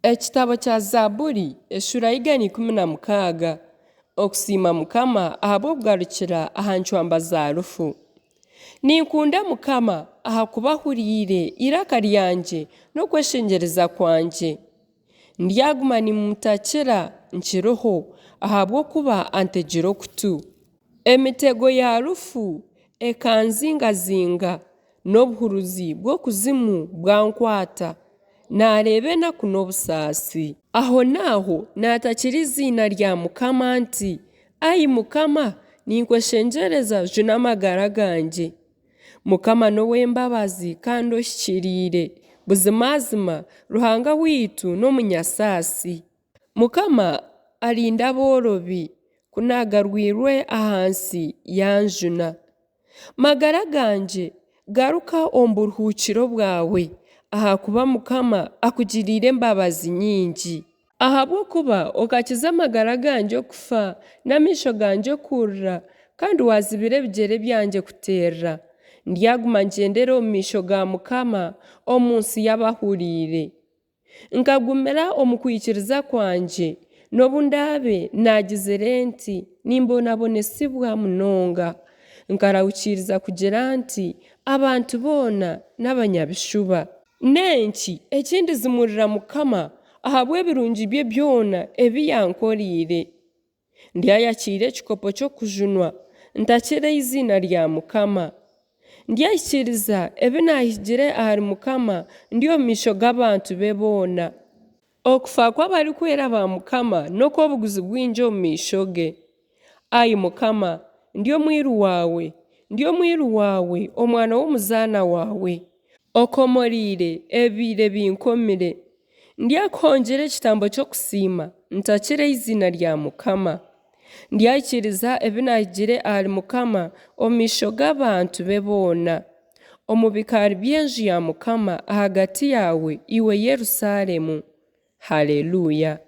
Ekitabo kya Zaaburi eshuura ya 116 Okusiima Mukama ahabw'okugarukira aha ncwamba za rufu. Ninkunda Mukama ahakuba ahuriire eiraka ryangye n'okweshengyereza kwangye. Ndyaguma nimmutakira nkiriho, ahabw'okuba antegire okutu. Emitego ya rufu ekanzingazinga, n'obuhuruzi bw'okuzimu bwankwata, naareeba enaku n'obusaasi. Ahonaaho naatakira eiziina rya Mukama nti, Ai Mukama, ninkweshengyereza juna amagara gangye. Mukama n'ow'embabazi kandi ohikiriire, buzimazima Ruhanga waitu n'omunyasaasi. Mukama arinda aboorobi, ku naagarwirwe ahansi yanjuna. Magara gangye, garuka omu buruhuukiro bwawe, ahakuba Mukama akugiriire embabazi nyingi. Ahabw'okuba okakiza amagara gangye okufa, n'amaisho gangye okurira, kandi waazibira ebigyere byangye kuterera. Ndyaguma ngyendere omu maisho ga Mukama omu nsi y'abahuriire. Nkagumira omu kwikiriza kwangye, n'obu ndaabe naagizire nti, Nimbonabonesibwa munonga. Nkarahukiiriza kugira nti, Abantu boona n'abanyabishuba. N'enki eki ndizimurira Mukama ahabw'ebirungi bye byona ebi yankoreire? Ndyayakiira ekikopo ky'okujunwa, ntakire eiziina rya Mukama. Ndyahikiiriza ebi naahigire ahari Mukama ndi omu maisho g'abantu be boona. Okufa kw'abarikwera ba Mukama n'okw'obuguzi bwingi omu maisho ge. Ai Mukama, ndi omwiru waawe, ndi omwiru waawe, omwana w'omuzaana waawe. Okomoreire ebibaire binkomire. Ndyakuhongyera ekitambo ky'okusiima, ntakire eiziina rya Mukama. Ndyahikiiriza ebi naahigire ahari Mukama omu maisho g'abantu be boona, omu bikaari by'enju ya Mukama ahagati yaawe, iwe Yerusaalemu. Haleluya!